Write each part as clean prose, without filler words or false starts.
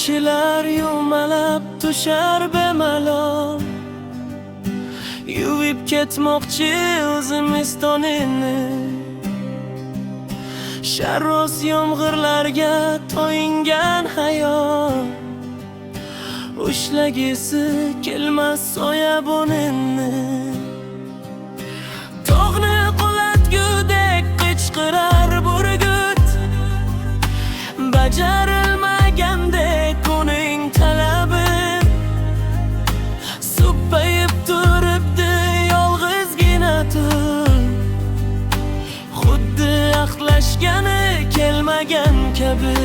Tomchilar yumalab tushar bemalol, yuvib ketmoqchi zimistonini. Sharros yomg'irlarga to'yingan hayot ushlagisi kelmas soyabonini. Tog'ni qulatgudek qichqirar burgut, bajarilmagandek uning talabi. Suppayib turibdi yolg'izgina tun, xuddi ahdlashgani kelmagan kabi.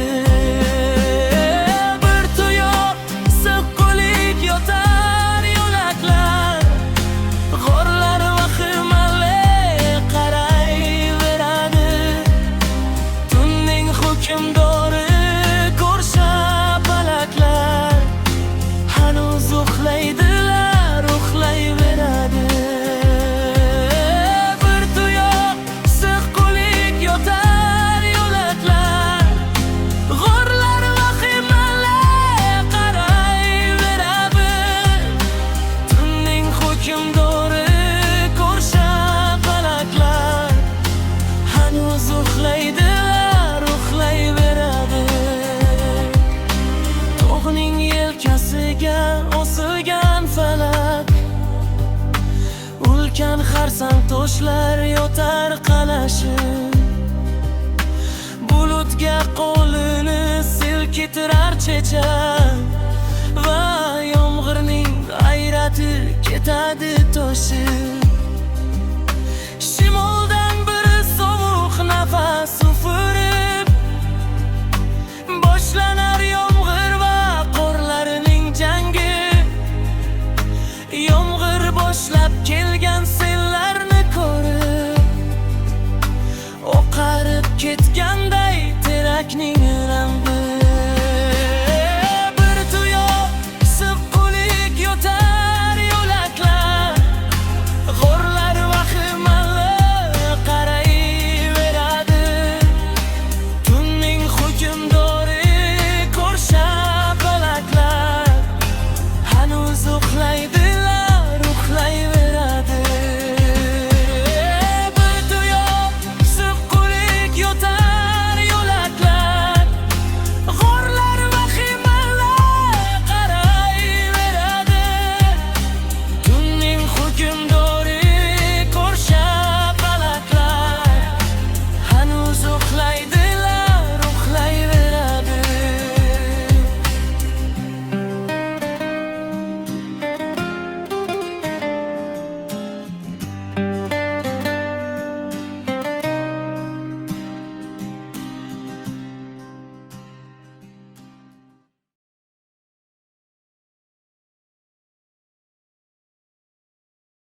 Bir tuyoq silqqulik yotar yo'laklar, g'orlar vahimali qarayveradi. Tunning hukmdori ko'rshapalaklar hanuz uxlaydilar, uxlayveradi. Bir tuyoq silqqulik yotar yo'laklar, g'orlar vahimali qarayveradi. Tunning hukmdori ko'rshapalaklar hanuz uxlaydilar, uxlayveradi. Tog'ning yelkasiga osilgan falak, ulkan xarsang toshlar yotar qalashib. Bulutga qo'lini silkitirar chechak va yomg'irning g'ayrati ketadi toshib. Shimoldan bir sovuq nafas ufurib, boshlanar yomg'ir va qorlarning jangi. Yomg'ir boshlab kelgan sellarni ko'rib, oqarib ketganday terakning